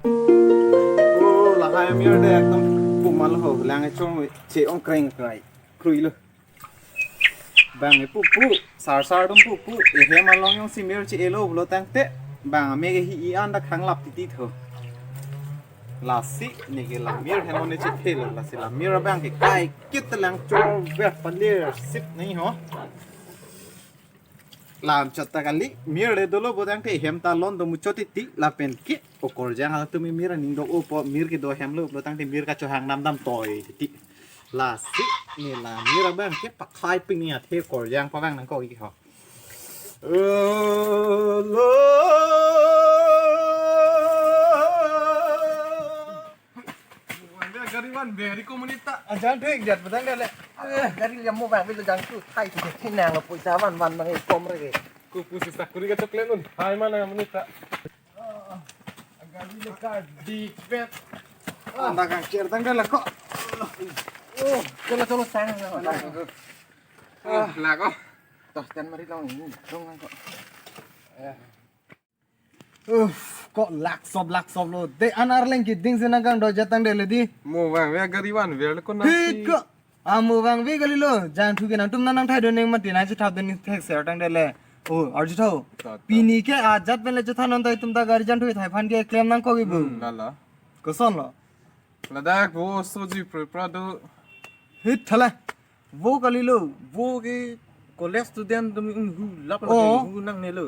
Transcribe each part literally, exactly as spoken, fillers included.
Oh, lahai amir de ekdom komat lo ho, lang echong che-ong kreng krai, krui lo. Bang e pupu, sar sar dum pupu, ehem along jongsi mir che-elo pulo tangte, bang ame ke hi i an dak hanglap titi tho. Lasi, ne ke la mir hem one chethelo, lasi la mir abang ke kai kit lang chor ver palir sip nai ho. Lam chot ta kali, mir le dolo bo tangte hem ta lon do muchot titi, lapen ke okorjang atum mir aning do-o po, mir kedo hem lo pulo tangte mir kachohang nam dam toi titi. Lasi, ne la mir abang ke pakhai pini athe korjang pavang nangkok-ik ho. Olo. Gari van beri komunita. Ajan thik jat petang dale. Eh, gari liam mo bang bilo jangthu thai tu thinang lo poisa van van bang ikom re. Ku pusi sakuri kachoklen un. Hai mana komunita. Gari le kar di pet. Anda kang cer tang dale ko. Oh, cholo cholo sang. Ah, lah ko. Toh, tan mari long ini, long lang ko. Uff, ko laksop laksop lo. De an arleng keding si nangkangdoi jat tang dale di. Mo vangve gari vanve le ko nang Hi si. Ko. Amo vangve kali lo. Jangthu ke nangtum nang nangthai do neng mati nang chethap do neng thek ser tang dale. Oh, arju tho. Ta, ta. Pini ke ajat pen le chethan non ta itum ta gari jangthu thai aphan ke klem nangkok-ik bo. Hmm, la la. Koson lo. Ladak vo soji pre prado. Hit thala. Vo kali lo, vo ke college student atum inghu lap lap Oh. Inghu nangne lo.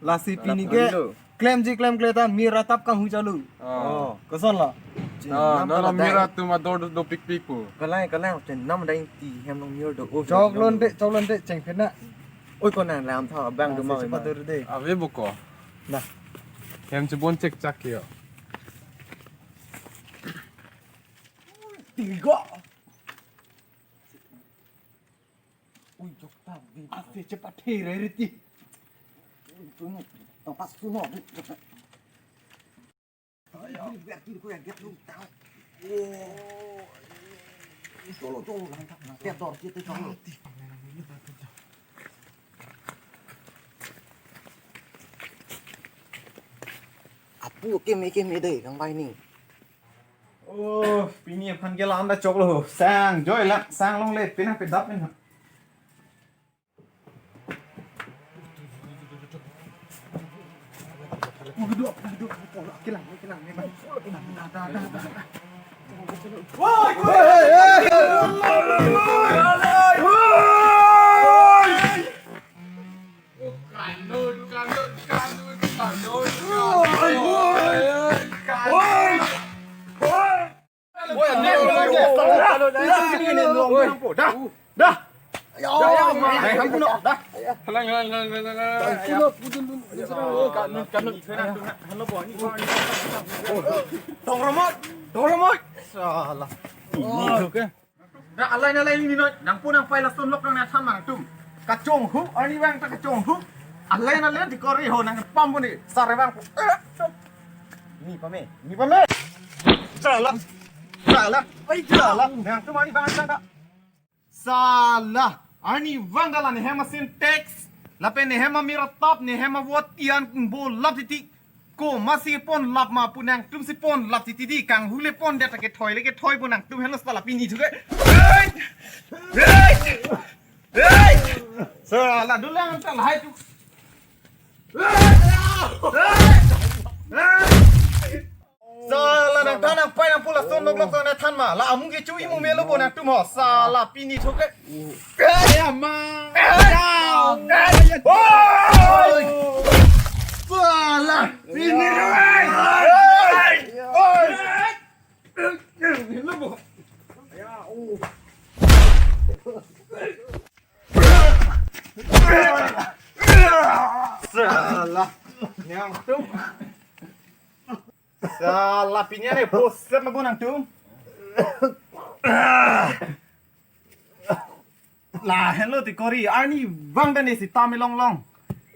Lasi pini Lap ke kali lo. Klemji klemkle ta mir atap kanghu chalo. Oh. Oh, koson lo? Ah, nam no, ta no, ladak. Mir atum ador do, dopikpik po. Kalang, kalang, chenam dai ti hem along mir do. Oh, Chok lon de, chok lon de, cheng phet na. Oi, ko nang lam tha, bang Ah, do si mau cepat ma. Dur de. Ave bo ko. Nah. Hem chebon chek chak yo. Tigo. Ui, jok ta, di, di, cepat, hei, re, re, ti. Ui, tunggu, tempat suno, di. Ayo, biar kiri, kau yang get lu, tahu. Oh. Cholo, cholo, langkah, langkah, dor, kita, cholo. Apu, keme, keme, dei, kang bai ni. Oh, pini aphan ke la-an ta choklo. Sang, joi la, sang longle, pina pedap pina. Dah, dah. Ayo, dah. Tong romot, tong romot. Salah. Ini juga. Dah, alai alai ini noi. Nangpo nangpai lason lok nang nathan nangtum. Kachonghu, arnivang ta kachonghu. Alai alai di kori ho nangpam puni. Sar vangpo. Eh, chok. Ni pame, ni pame. Salah. Salah. Ai, salah. Nangtum arnivang ta. Salah. Arnivang ta la nehem a-Sintex. Lapen nehem amir atap, nehem avo tian bo lap titi. Komatsi pon lap ma pu nangtum si pon lap titi di, kanghu le pondet ta kethoi le kethoi bo nangtum henlo sala pini thuke. Hey! Hey! Hey! Sala dolang ta lahai tu. Hey! Hey! Sala nangthan nangpai nangpo lason lok lok nangthan ma. La amu ke chui mu melo bo nangtum ho. Sala pini thuke. Eh, ama. Eh, eh, oi. Sala. Pini thuke. Oi. Oi. Lo bo. Sala. Nangtum. Sala pini ne poset labo nangtum. La henlo ti kori arnivang ta ne sitame longlong.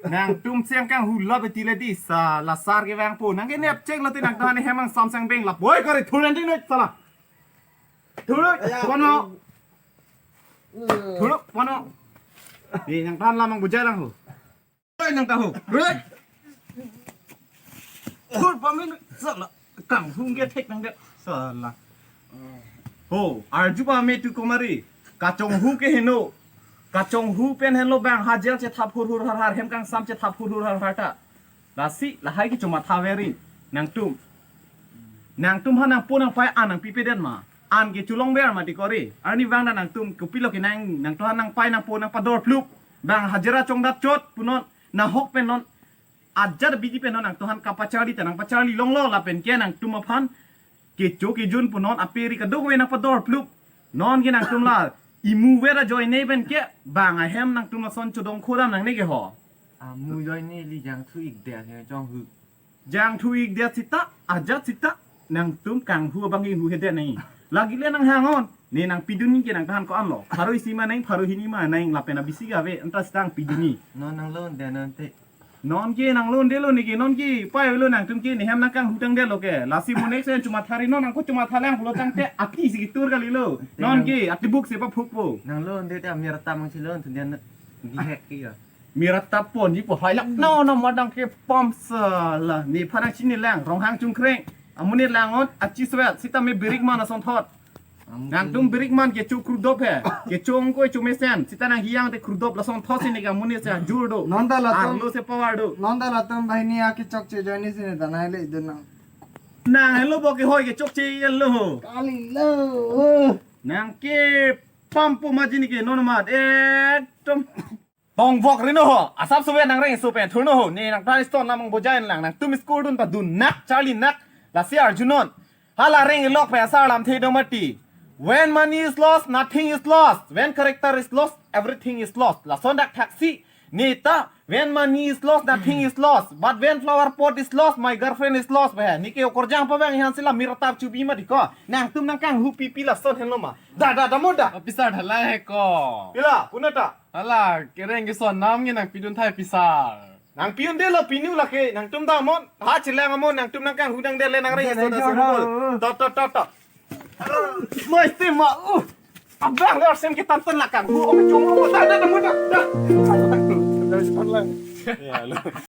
Nangtum seng kanghu lap tile di sala sar kevangpo. Nang ke nep chek lo ti nangtum ne hem angsam sang beng lap. Boi kori thuran di noi sala. Thurut, ya. Kono. Thurut, kono. Ni nangthan lam ang bujai lang ho. Oi, nangthan ho. Thur pamin sala. Kanghu ke thek nang de. Sala. Ho, arju pa me tu komari. Kachonghu ke heno. Kachonghu pen helo bang ha jail chethap hur hur har har, hem kangsam chethap hur hur har har ta. Lasi lahai ke chomatha veri nangtum. Nangtum ha nangpo nangpai an nangpipedet ma. An ke cholong ver ma ti kori. Arnivang na nangtum kopilo ke nang, nangtum ha nangpai nangpo nangpador plup. Bang hajira chongdat chot punon, nahok pen non. Ajat abidi pen non nangtum han kapacharli ta nangpacharli longlo lapen ke nangtum aphan kecho kejun punon aperi kadokave nangpador plup. Non ke nangtum la imu ver ajoine pen ke bang ahem nangtum lason chodong khodam nangne ke ho. Amu joine li jangthu ik det he chonghu. Jangthu ik det sita, ajat sita, nangtum kanghu abang inghu hedet nai. Lagi le nanghang on. Ne nangpidunji ke nangtum han ko-an lo. Pharo isi ma nai, pharo hini ma nai, lapen abisi kave, anta sita nangpidunji. Non nanglo un det non te. Non ke nanglo un detlo ne ke, non ke, pai lo nangtum ke, ne hem nangkanghu tangdetlo ke. Lasi mo next time chomatha ri non, nangko chomatha lang pulo tangte, ati si kitur kalilo. Non ke, ati buk si paphukpo. Nanglo un det te amir tam ang si lo un tu dia na. Dihek ke ya. Mira tapon ji po hai lak no no madang ke pom sala. Ne pharang chini lang, Ronghang Chungkreng. Amonit lang on, achi swet, sita me birik man asonthot. Nangtum birik man kecho krudop he. Kecho ongkoi cho mesen, sita nanghiang te krudop lasonthot si ne ke amonit se jur do. Non ta latum. Arlo se power do. Non ta latum banghini akechokche ajoine si ne ta nai le dun nang. Nang helo bo ke hoi kechokche lo ho. Kalilo. Nang ke pampo ma ji ne ke non mat. Ekdom. Tongvok ri no ho, asap suve nangreng supen thur no ho, ne nangphan stone lam ang bojain lang, nangtum school dun ta dun nak, charli nak, lasi arju non. Hala reng ilok pen asar lamthe do mati. When money is lost, nothing is lost. When character is lost, everything is lost. Lason dak thaksi, ne ta, when money is lost, nothing is lost. But when flower pot is lost, my girlfriend is lost. Bah, ne ke okorjang pavang ihan sila mira tap chubi ma di ko. Nangtum nangkanghu pipi lason henlo ma. Da, da, da mo da. Pisar thala he ko. Pila, puna ta. Hala, kereng keson nam nge nangpidun thai pisar. Nangpi-un detlo pinu lake, nangtum damnon, ha chelang amnon, nangtum nangkanghu dang det le nangreng. Tot, tot, tot, tot. Mas tema, uh. Abang le arsem ke tantan lakang. Oh, cuma, oh, dah, dah, dah, dah, dah. Ya, lo.